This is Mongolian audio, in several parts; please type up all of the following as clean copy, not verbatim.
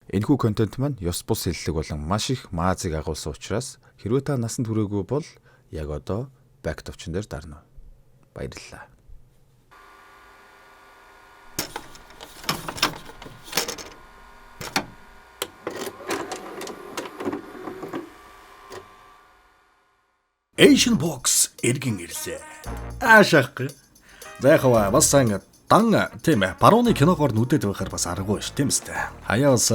Энэхүү контент маань ёс бус хэллэг болон маш их маазыг агуулсан учраас хэрвээ та насанд хүрээгүй бол яг одоо back товчон дээр дарна. Баярлалаа. Asian Box эргэн ирлээ. Аашаахгүй. За яг хава бас сайн дан тийм ээ. Барууны киногоор нүдэд байхаар бас аргагүй ш тийм үстэй. Хаяа бас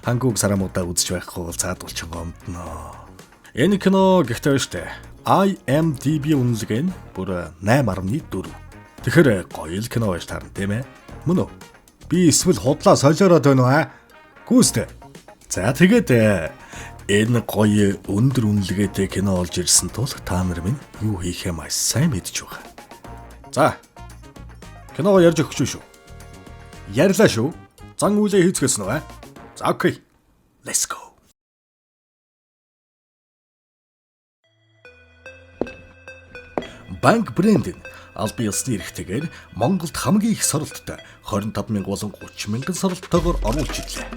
хангууг сарамуудаа үзэж байхгүй бол цаадуулчин гомдноо. Энэ кино гэхдээ биш үү? IMDb үнэлгээ нь бүр 8.4. Тэгэхээр гоё л кино байж таарна тийм ээ. Мөн үү? Би эсвэл худлаа солиороод байна уу аа? Гүйстэй. За тэгээд энэ гоё өндөр үнэлгээтэй кино олж ирсэн тул та нар минь юу хийхээ маш сайн мэдж байгаа. За. Киногоо ярьж өгч шүү. Ярьлаа шүү. Зан үйлээ хийцгээсэн үү? За окей. Let's go. Банк брэнд нь аль бие усны эрхтэйгээр Монголд хамгийн их соролттой 25 мянга болон 30 мянган соролттойгоор оруулж ирлээ.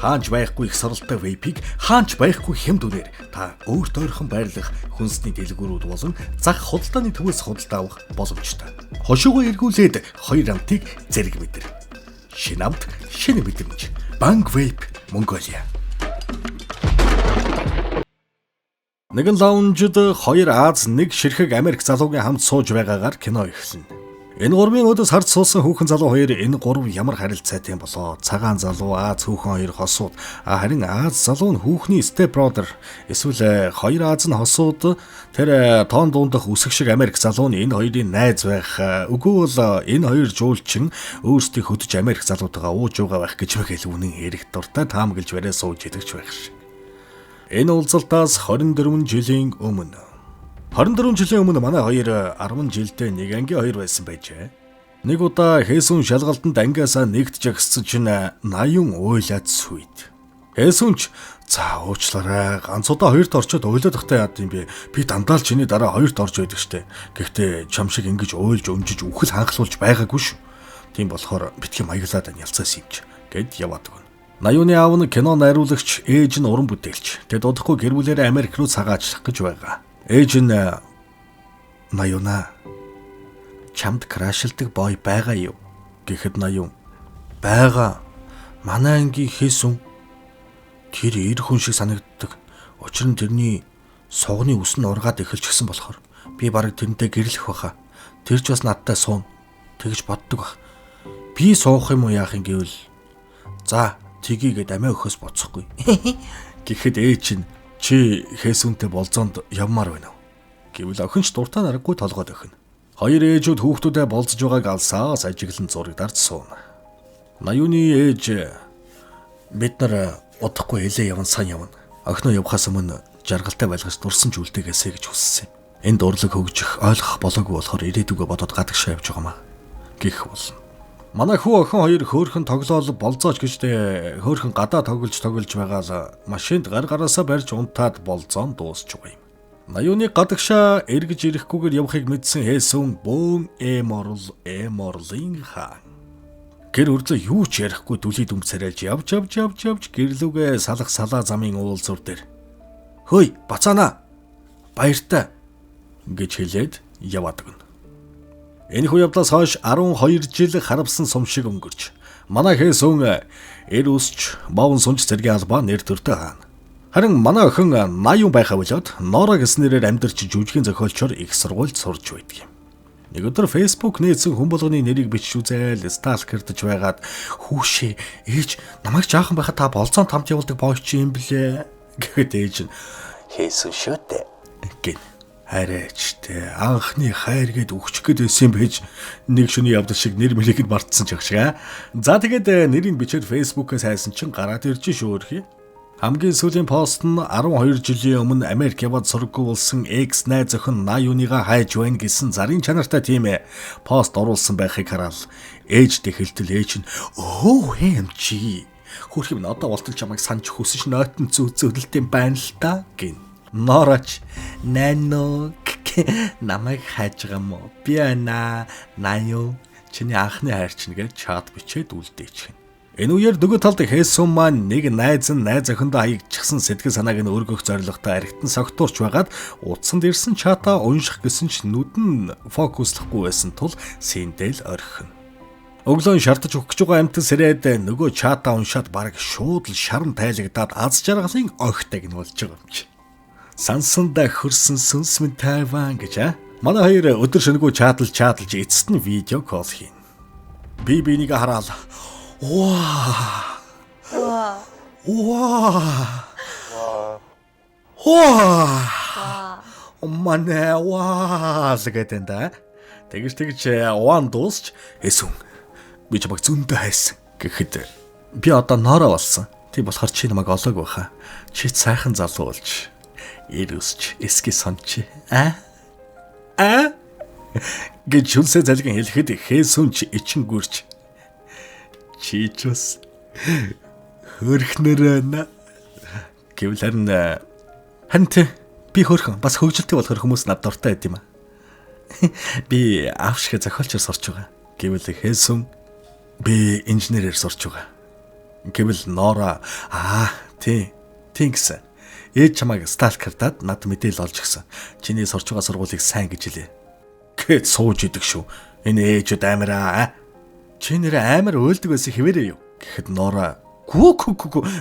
Хаанч байхгүй их соролттой вейпийг хаанч байхгүй хямд үнээр та өөрт ойрхон байрлах хүнсний дэлгүүрүүд болон зах худалдааны төвөөс худалдаа авах боломжтой. Хошуугоо эргүүлээд хоёр амтыг зэрэг мэдэр. Шинэ амт, шинэ мэдрэмж. Банк Vape Mongolia. Нэгэн лаунжид хоёр Аз нэг ширхэг Америк залуугийн хамт сууж байгаагаар кино эхэлнэ. Энэ гурвын өдөөс хард суусан хүүхэн залуу хоёр энэ гурав ямар харилцаатай юм болоо? Цагаан залуу, Аз хүүхэн хоёр хосууд. Харин Аз залуу нь хүүхний step brother. Эсвэл хоёр Аз нь хосууд тэр тоон дундах үсэг шиг Америк залуу нь энэ хоёрын найз байх. Үгүй бол энэ хоёр жуулчин өөрсдийг хөдөж Америк залуутайгаа ууж байгаа байх гэж мэгэл үнэн ярих дуртай таамаглаж барай сууж идэгч байх шиг. Энэ уулзалтаас 24 жилийн өмнө. 24 жилийн өмнө манай хоёр 10 жилдээ нэг ангийн хоёр байсан байжээ. Нэг удаа Хэсүн шалгалтанд ангиасаа нэгт жагссан чинь 80 уйлаад сүйд. Хэсүн ч за уучлаарай ганц удаа хоёрт орчоод уйлаад тахтай яад юм бэ? Би дандаа л чиний дараа хоёрт орж байдаг штэ. Гэхдээ чам шиг ингэж уйлж өмжиж үхэл ханхлуулж байгаагүй шүү. Тийм болохоор битгий маяглаад ань ялцаас юмч гэд яваад өгнө. Наюуны аав нь кино найруулагч, ээж нь уран бүтээлч. Тэд удахгүй гэр бүлээрээ Америк руу цагаачлах гэж байгаа. Ээж нь Наюуна чамд крашилдаг бой байгаа юу гэхэд Наюун байгаа. Манай ангийн Хэсүн тэр эр хүн шиг санагддаг. Учир нь тэрний сугны үс нь ургаад эхэлчихсэн болохоор би бараг тэрнтэй гэрлэх байхаа. Тэр ч бас надтай суuna тэгж боддог байх. Би суух юм уу яах юм гэвэл за тгийгээд амиа өхөөс боцохгүй. Гэхэд ээж нь чи Хэсүнтэй болзоонд явмаар байна уу? Гэвэл охин ч дуртай нараггүй толгойд охин. Хоёр ээжүүд хүүхдүүдэд болзож байгааг алсаас ажиглан зураг дарж сууна. Наюуны ээж бид нар удахгүй хэлээ яван сан явна. Охиноо явхаас өмнө жаргалтай байлгаж дурсан ч үлдээгээсэй гэж хүссэн юм. Энд урлаг хөгжих, ойлгох болоогүй болохоор ирээдүгөө бодоод гадагшаа явж байгаамаа гэх болно. Манай хүү охин хоёр хөөхөн тоглоол болзооч гэжтэй хөөхөн гадаа тоглож байгаа л машинд гар гараасаа барьж унтаад болзоон дуусч байгаа юм. Наюуны гадагшаа эргэж ирэхгүйгээр явахыг мэдсэн Хэсүн бөөн эморл эморлын хаан. Гэр өрлөө юу ч ярихгүй дүлий дүмп царайлж явж гэрлүүгээ салах салаа замын уулзуур дээр. Хөөй бацаана баяртай гэж хэлээд яваад өгнө. Энэхүү явдлаас хойш 12 жил харавсан сум шиг өнгөрч манай Хэсүн эр өсч бовн сунж зэргийн албаа нэр төртэй хаана. Харин манай охин 80 байхаа болоод Нора гэсэн нэрээр амьдарч жүжигийн зохиолчоор их сургуульд сурч байдаг юм. Нэг өдөр Facebook нээсэн хүн болгоны нэрийг бичиж үзээл сталкердэж байгаад хүүшээ ээж намайг жаахан байхад та болзоон тамт явуулдаг боо чи юм блэ гэхэд ээж нь Хэсүн шүү дээ гэн. Арайч те анхны хайр гээд өгчих гээд байсан юм байж нэг шөний явдал шиг нэр мэрийг нь мартсан ч шиг аа. За тэгээд нэрийг бичээд Facebook-ээс хайсан чинь гараад ирж шөөрхий. Хамгийн сүүлийн пост нь 12 жилийн өмнө Америк яваад сурггүй болсон экс найз охин Наюуныгаа хайж байна гэсэн зарын чанартай тийм пост оруулсан байхыг хараад ээжтэй хэлтэл ээж нь өө хэм чи хөрх юм одоо болтол чамайг санаж хүсэж нойтон зүү зөөлөлт юм байна л та гин. Нороч нано намайг хайж байгаа юм уу? Би ана Наюу чиний анхны хайр чинь гэж чат бичээд үлдээчихнэ. Энэ үеэр нөгөө талд Хэсүн маань нэг найз нь найз охиндоо хаягдчихсан сэтгэл санааг нь өргөх зорилготой архитан согтуурч байгаад утсанд ирсэн чатаа унших гэсэн ч нүд нь фокуслахгүй байсан тул синдэл орхино. Өглөө шартаж өгөх гэж байгаа амтан сэрээд нөгөө чатаа уншаад бараг шууд л шаран тайлагдаад аз жаргалын огтыг нь болж байгаа юм чи. Сансандаа хөрсөн сүнс минь Тайван гэж аа. Манай хоёр өдөр шөнөгүй чаталж эцэст нь видео кол хийн. Би бинийг хараал. Ваа. Ваа. Ваа. Манай ваа гэдэг да. Тэгж уан дуусч эсүн. Би чамайг зөндөө хайсан гэхэд би одоо Нора болсон. Тийм болохоор чи намайг олоог байхаа. Чи сайхан залуу болж ир өсч эсги сонч. А? А? гэж хүнсээ залгин хэлэхэд Хэсүн ч ичин гүрч. Чи ч бас хөрхнөр байна. Гэвэл харин тий би хөрхөн бас хөгжилтэй болохоор хүмүүс над дуртай байд юм аа. Би аав шиг зохиолчор сурч байгаа. Гэвэл Хэсүн би инженерээр сурч байгаа. Гэвэл Нора аа тий тийм гэсэн. Ээж чамайг сталкердаад над мэдээлэл олж өгсөн. Чиний сурч байгаа сургуулийг сайн гэж хэлээ. Гэт сууж идэг шүү. Энэ ээжүүд амираа. Чи нэр амар уйлдаг байсан хэвээрээ юу? Гэхэд Нора гү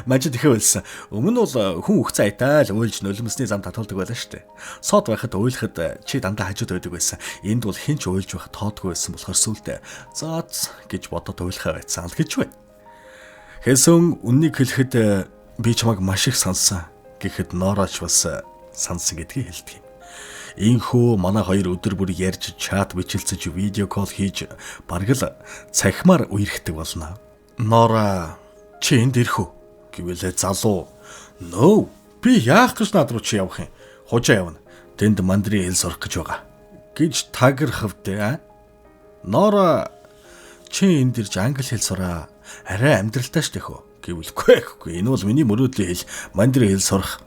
мажид ихэ байлсан. Өмнө нь бол хүн өгцөн айтаа л уйлж нулимсны зам татуулдаг байлаа шүү дээ. Сод байхад уйлахад чи дандаа хажууд байдаг байсан. Энд бол хэн ч уйлж байх тоодгүй байсан болохоор сүлдээ зооц гэж бодоод уйлахаа байсан л гэж байна. Хэсүн үннийг хэлэхэд би чамайг маш их сансан. Гэхэд Нораач бас сансан гэдгийг хэлдэг юм. Инхүү манай хоёр өдөр бүр ярьж чат бичилцэж видео кол хийж бараг л цахимаар үерхдэг болно. Нора чи энд ирэх үү? Гэвэл залуу нөө би яах гэж над руу чи явах юм? Хужаа явна. Тэнд мандрын хэл сурах гэж байгаа. Гэж таграхвдээ. Нора чи энд ирж англи хэл сураа. Арай амьдралтай ш тэхөө. Гэвэл үгүй энэ бол миний мөрөөдлийн хэл мандрын хэл сурах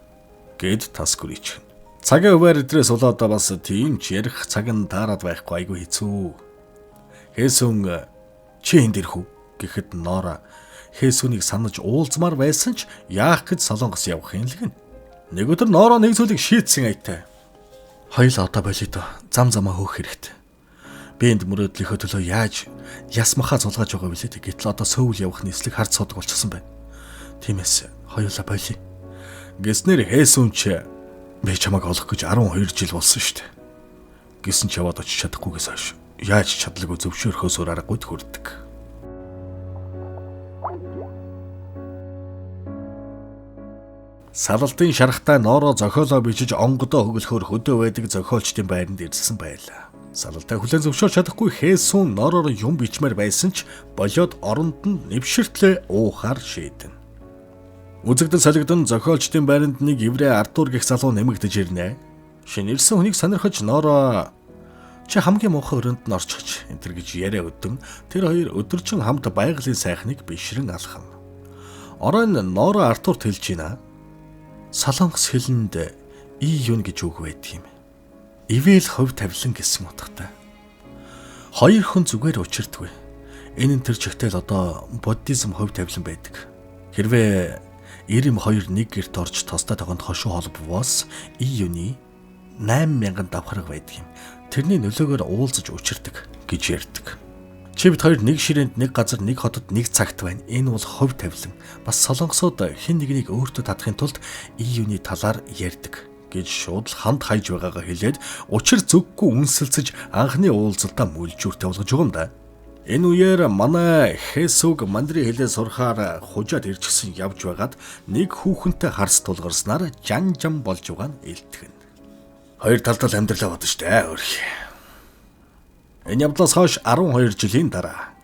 гэд тас гүрийчихнэ. Цагийн хуваар идрээс болоод бас тийм ч ярих цаг нь таарад байхгүй айгүй хэцүү. Хэсүн чи энд ирэх үү гэхэд Нора Хэсүнийг санаж уулзмаар байсан ч яах гэж Солонгос явах юм л гин. Нэг өдөр Нора нэг зүйлийг шийдсэн аятай. Хоёул одоо болио доо. Зам замаа хөөх хэрэгтэй. Би энд мөрөөдлийнхөө төлөө яаж ясмахаа зулгааж байгаа билээ. Гэтэл одоо Сөүл явах нислэг хард суудаг болчихсон байна. Тиймээс хоёулаа болио. Гэснээр Хэсүн ч би чамайг олох гэж 12 жил болсон шүү дээ. Гэсэн ч яваад очиж чадахгүйгээс хойш яаж чадлагүй зөвшөөрөхөөс өөр аргагүй төхөрдөг. Салалтын шарахтай Норо зохиолоо бичиж онгодоо хөглөхөөр хөдөө байдаг зохиолчдын байранд ирсэн байлаа. Салалтай хүлээн зөвшөөрч чадахгүй Хэсүн Нороор юм бичмээр байсан ч болиод оронд нь нэвширтлээ уухаар шийдэн. Үзэгдэн солигдон зохиолчдын байранд нэг еврей Артур гэх залуу нэмэгдэж ирнэ. Шинэ ирсэн хүнийг сонирхож Норо чи хамгийн муухай өрөөнд нь орчихч энэ төр гэж яриа өдөн тэр хоёр өдөржин хамт байгалийн сайхныг бишрэн алхана. Оройн Норо Артурт хэлж байна. Солонгос хэлэнд и юн гэж үг байдаг юм. Ивэл хувь тавилан гэсэн утгатай. Хоёр хүн зүгээр учирдаггүй. Энэ нь тэр чигтэл одоо буддизм хувь тавилан байдаг. Хэрвээ ирэм хоёр нэг герт орж тостой тогонд хошуу холбовоос и юны 8000 давхарга байдаг юм. Тэрний нөлөөгөөр уулзаж учирдаг гэж ярьдаг. Чи бид хоёр нэг ширээнд, нэг газар, нэг хотод, нэг цагт байна. Энэ бол хувь тавилан. Бас солонгосууд хэн нэгнийг өөртөө татахын тулд и юны талаар ярьдаг гэж шууд л ханд хайж байгаагаа хэлээд учир зүггүй үнсэлцэж анхны уулзалтаа мүлжүүртэй болгож байгаа юм да. Энэ үеэр манай Хэсүг мандрын хэлээ сурахаар хужаад ирчихсэн явж байгаад нэг хүүхэнтэй харс тулгарснаар жан жан болж байгаа нь илтгэн. Хоёр талдаа л амьдралаа бодно штэ өөрх. Энэ явдлаас хойш 12 жилийн дараа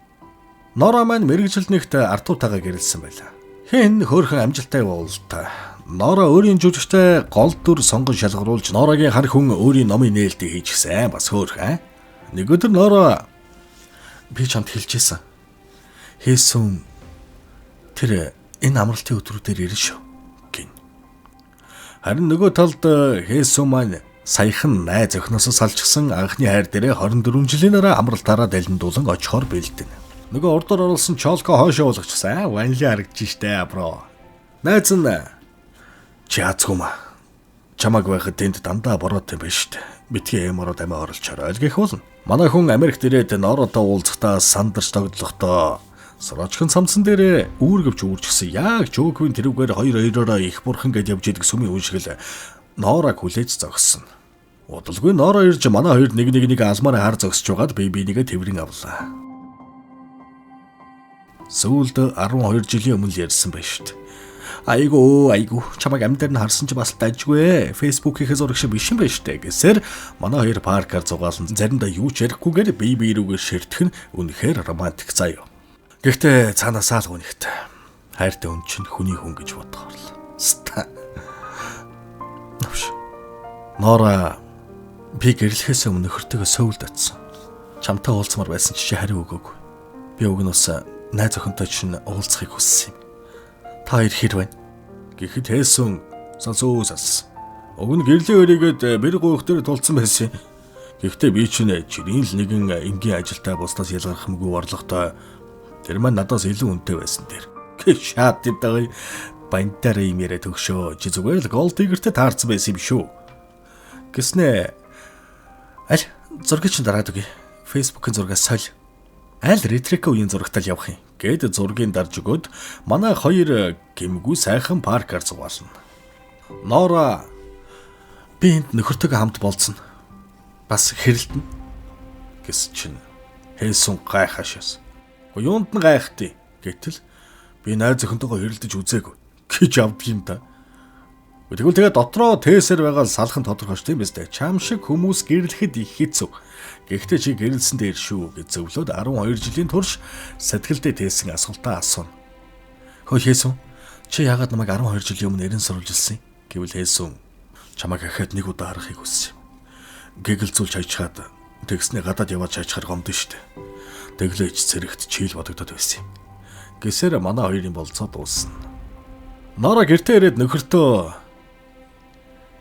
Нора маань мэргэжил нэгт Артуртайгаа гэрэлсэн байлаа. Хэн хөөрхөн амжилттай уултаа. Нора өөрийн жүжигчтэй гол дүр сонгон шалгаруулж Норагийн хар хүн өөрийн номын нээлтийг хийчихсэн. Бас хөөрхөн. Нэг өдөр Нора би чамд хэлжсэн. Хэсүн тэр энэ амралтын өдрүүдээр ирнэ шүү гин. Харин нөгөө талд Хэсүн маань саяхан найз охиноос салчихсан анхны хайр дээрээ 24 жилийн дараа амралтаараа далиндуулан очихоор бэлдэнэ. Нөгөө урдуур оруулсан чолко хойшоо уулгачихсан. Ванили харагдаж штэ, bro. Найз нь чи азгүй маа. Чамаг байхад тэнд дандаа бороотой юм байна штэ. Битгий эм ороод амиа оруулчаарай л гэх болно. Манай хүн Америкт ирээд Норотой уулзахдаа сандарч тогдлохдоо сорочхон самсан дээрээ үүргэвч үүрчихсэн. Яг Жоквин тэрүүгээр хоёр хоёроороо их бурхан гэж явж идэг сүмийн хүн шиг л Нораг хүлээж зогссон. Удалгүй Нора ирж манай хоёр нэг нэг нэг алмаар хар зогсож байгаад би бинийгээ тэврэн авлаа. Сүүлд 12 жилийн өмнө л ярьсан байна шүү дээ. Айгуу айгуу чамайг амьд дээр нь харсан чи бас дажгүй. Facebook-ийнхээ зураг шиг биш юм байна шүү дээ гэсээр манай хоёр паркаар зугаалan заримдаа юу ч ярихгүйгээр бие бие рүүгээ ширтэх нь үнэхээр романтик заяа. Гэхдээ цаанаасаа л гүнигт хайртай хүн чинь хүний хүн гэж бодохоор л. Ста. Навш. Нора би гэрлэхээс өмнө нөхөртөөгөө сөүлд очсон. Чамтай уулзмаар байсан чи хариу өгөөгүй. Би уг нь бас найз охинтой чинь уулзахыг хүссэн юм. Та хоёр хэр байна? Гэхэд Хэсүн сонсоо сас. Уг нь гэрлийн өрийгээд бэр гуйх дээр тулцсан байсан. Гэхдээ би чинь жирийн л нэгэн энгийн ажилтай бусдаас ялгарх юмгүй орлоготой. Тэр маань надаас илүү үнэтэй байсан дээр. Гэ шат даа бантараа юм яриа төгшөө. Чи зүгээр л gold digger-тэй таарсан байсан юм шүү. Гэснэ аль зургийг чинь дараад өгье. Facebook-ын зургаас соль. Аль ретрика үеийн зурагтал явах юм. Гэт зургийг дарж өгөөд манай хоёр гэмгүй сайхан паркаар зугаална. Нора би энд нөхөртөөгөө хамт болцсон. Бас хэрэлдэнэ гэс чинь Хэсүн гайхашаас. Юунд нь гайхтыг гэтэл би найз охинтойгоо хэрэлдэж үзээгүй гэж авдаг юм та. Тэгвэл тэгээ дотроо тээсэр байгаа салхан тодорхой шүү дээ биз дээ. Чам шиг хүмүүс гэрлэхэд их хэцүү. Гэхдээ чи гэрэлсэн дээр шүү гэж зөвлөөд 12 жилийн турш сэтгэлдээ тээсэн асуултаа асууна. Хөө Хэсүн чи яагаад намайг 12 жилийн өмнө эрен сурвалжилсан юм? Гэвэл Хэсүн чамайг ахаад нэг удаа харахыг хүссэн юм. Гэгэлзүүлж хайчхаад тэгсний гадаад яваад шаачхаар гомдсон шүү дээ. Тэглээч цэрэгт чийл бодогдод байсан юм. Гэсээр манай хоёрын болцоо дуусна. Нора гэртээ ирээд нөхөртөө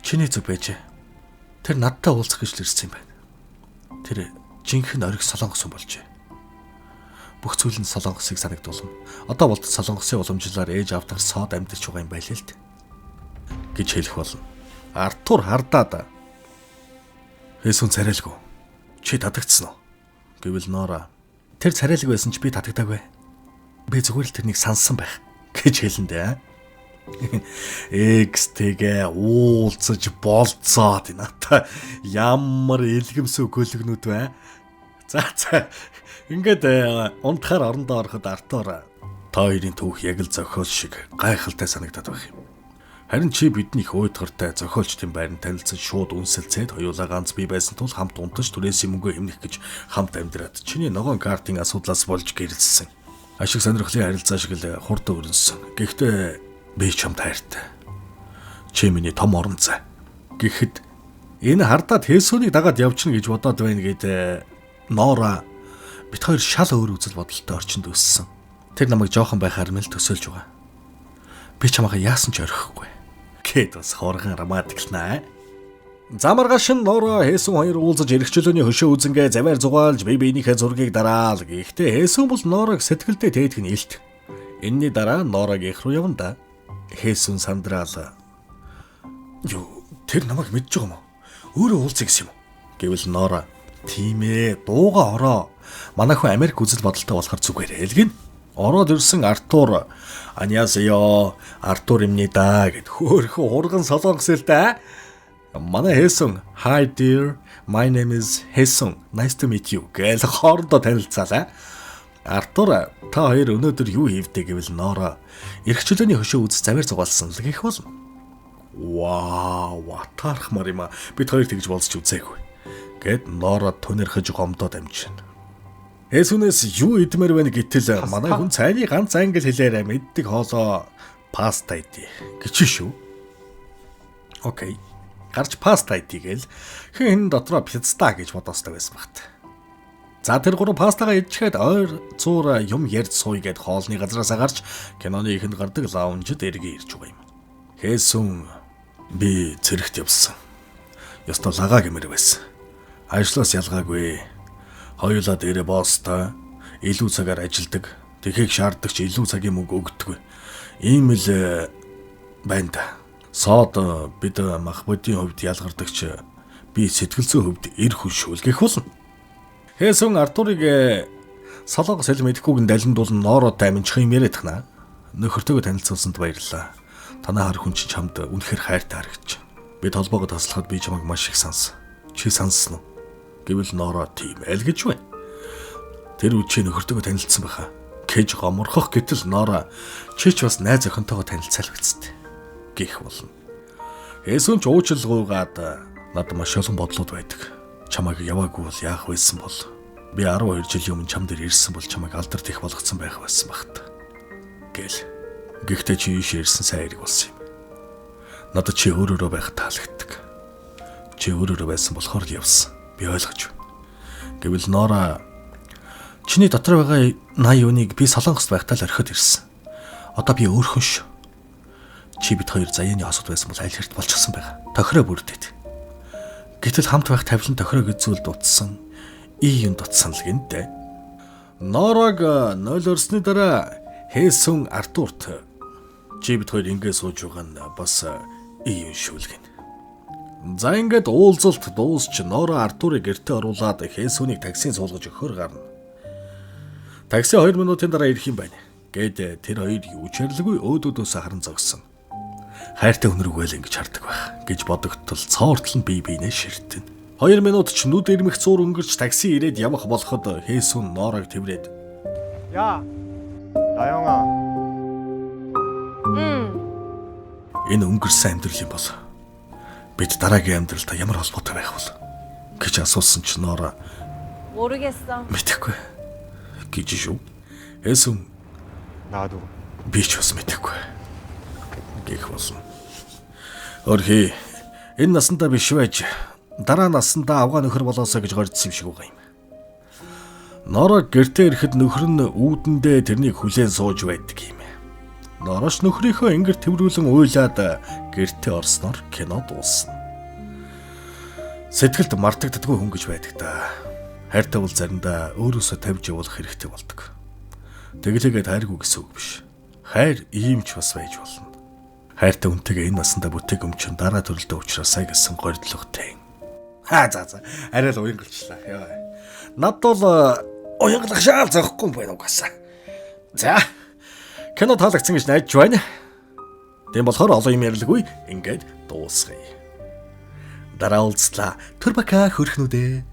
чиний зүг байжээ. Тэр надтай уулзах гэж л ирсэн юм байна. Тэр жинхэнэ ориг солонгос хүн болжээ. Бүх зүйл нь солонгосыг санагдуулна. Одоо болд солонгосын уламжлалаар ээж аавтаар соод амьдарч байгаа юм байлээ л дээ. Гэж хэлэх болно. Артур хардаад Хэсүн царайлгүй. Чи татагдсан уу? Гэвэл Нора тэр царайлаг байсан ч би татагдаагүй. Би зүгээр л тэрнийг сансан байх гэж хэлэн дээ. Экстэйгээ уулзаж болцоод надаа ямар илгэмсүү көлгнүүд бай. За за ингээд унтахаар орондоо ороход Артур та хоёрын түүх яг л зохиол шиг гайхалтай санагдаад байх юм. Харин чи бидний их уйдгартай зохиолчдын байранд танилцсан шууд үнсэлцээд хоёулаа ганц бий байсан тул хамт унтаж түрээсийн мөнгөө хэмнэх гэж хамт амьдраад чиний ногоон картын асуудлаас болж гэрэлсэн. Ашиг сонирхлын харилцаа шиг л хурдан өрнөсөн. Гэхдээ би чамд хайртай. Чи миний том орон зай. Гэхэд энэ хардаад Хэсүүнийг дагаад явчихна гэж бодоод байна гэд Нора бит хоёр шал өөр үзэл бодолтой орчинд өссөн. Тэр намайг жоохон байхаар мэл төсөөлж байгаа. Би чамайг яасан ч орхихгүй. Гэт бас хоргон романтиклнаа. За маргааш нь Нора Хэсүн хоёр уулзаж эрх чөлөөний хөшөө үзэнгээ завиар зугаалж бие биенийхээ зургийг дараал. Гэхдээ Хэсүн бол Нораг сэтгэлдээ тээдэх нь илт. Энэний дараа Нораг эх рүү явна да. Хэсүн сандраал. Юу тэр намайг мэдж байгаа юм уу? Өөрөө уулзъя гэсэн юм уу? Гэвэл Нора тийм ээ дууга ороо. Манай хүн Америк үзэл бодолтой болохоор зүгээр л гин. Ороод ирсэн Артур 안녕하세요. Артур имнida гэд хөөхөн хурган солонгос л да. Манай Хэсүн "Hi dear, my name is Хэсүн. Nice to meet you" гэж хоорондоо танилцаалаа. Артур та хоёр өнөөдөр юу хийвдэ гэвэл Нора эрх чөлөөний хөшөө үз завиар зугаалсан л гэх болно. Вау, атаархмаар юм а. Бид хоёр тэгж болцож үзээгүй. Гэт Нора түнэрхэж гомдоод амжина. Хэсүнээс юу идмээр байна гэтэл манай хүн цайны ганц англи хэлээр мэддэг хоолоо паста идэ гэж шүү. Окей. Гарч паста идэ гээл хэн хэн дотроо пицца гэж бодоостой байсан багт. За тэр гурав пастагаа идчихэд ойр цуур юм ярьж сууя гэд хоолны газраасаа гарч киноны ихэнд гардаг лаунжид эргээ ирж байгаа юм. Хэсүн би цэрэгт явсан. Ёстой лагаа гэмээр байсан. Ажлаас ялгаагүй. Хоёулаа дээрээ босстой. Илүү цагаар ажилдаг. Тэгэхийг шаарддаг ч илүү цагийн мөнгө өгдөггүй. Ийм л байна да. Соод бид мах бодийн хувьд ялгардаг ч би сэтгэл зүйн хувьд эр хүн шүүлгэх болно. Хэсүн Артурыг Солонгос хэл мэдэхгүйг нь далиндуулан Ноороо амжих юм яриад тахна. Нөхөртөөгөө танилцуулсанд баярлалаа. Танай хар хүн чинь чамд үнэхээр хайртай харагдаж. Бид холбоогоо таслахад би чамайг маш их сансан. Чи сансан уу? Гэвэл Ноороо тийм аль гэж байна. Тэр үе чи нөхөртөөгөө танилцсан байхаа. Гэж гоморхох гэтэл Ноороо чи ч бас найз охинтойгоо танилцаал үсттэй гэх болно. Эсүн ч уучлалгүйгаад надад маш олон бодлууд байдаг. Чамайг яваагүй бол яах байсан бол? Би 12 жилийн өмнө чам дээр ирсэн бол чамайг алдарт их болгоцсон байх байсан багт. Гэл. Гэхдээ чи ийш ирсэн сайн хэрэг болсон юм. Надад чи өөрөөрөө байх таалагддаг. Чи өөрөөрөө байсан болохоор л явсан. Би ойлгож байна. Гэвэл Нора чиний дотор байгаа 80 юуныг би Солонгост байхдаа л орхиод ирсэн. Одоо би өөрхөн шүү. Чи бид хоёр заяаны хосод байсан бол аль хэрт болчихсон байгаа. Тохироо бүрдээд. Гэтэл хамт байх тавилан тохироо гэж зүйл дутсан. И юм дутсан л гинтээ. Норог 0 орсны дараа Хэсүн Артурт чи бид хоёр ингэ сууж байгаа нь бас и юм шүүлгэн. За ингээд уулзалт дуусч Нора Артурыг гэртээ оруулаад Хэсүнийг таксинд суулгаж өгөхөр гарна. Такси 2 минутын дараа ирэх юм байна. Гээд тэр хоёр юу ч ярьлгүй өөдөөдөөс харан зогссон. Хайртай хүн рүү л ингэж хардаг байх гэж бодогдтол цоортол нь бие биенээ ширтэн. 2 минут ч нүд ирмэх зуур өнгөрч такси ирээд явах болоход Хэсүн Норог тэрврээд 야, 나영아. 응. Энэ өнгөрсөн амьдрал юм бол бид дараагийн амьдралдаа ямар холбоотой байх вэ гэж асуусан ч Нора 모르겠어. мэдэхгүй гэж шүү. Хэсүн 나도. би ч бас мэдэхгүй гэх болно. Өрхий энэ насандаа биш байж дараа насандаа авгаа нөхөр болоосоо гэж горьдсон юм шиг байгаа юм. Нора гэртээ ирэхэд нөхөр нь үүдэндээ тэрнийг хүлээн сууж байдаг юм. Норош нөхрийнхөө ингэр тэрврүүлэн уйлаад гэртээ орсноор кино дуусна. Сэтгэлд мартагддаггүй хүн гэж байдаг да. Хайртай бол заримдаа өөрөөсөө тавьж явуулах хэрэгтэй болдог. Тэгэлээгээд хайргүй гэсэн үг биш. Хайр ийм ч бас байж болно. Хайртай хүнтэйгээ энэ насандаа бүтээг өмчөн дараа төрөлдөө уулзраасай гэсэн горьдлоготой. Ха за за арай л уянгалчлаа. Яа. Над бол уянгалах шаал зогхгүй юм байна угаасаа. За. Кино таалагдсан гэж найдаж байна. Тийм болохоор олон юм ярилгүй ингээд дуусгая. Дараа уулзлаа. Түр бака хөрхнүүдээ.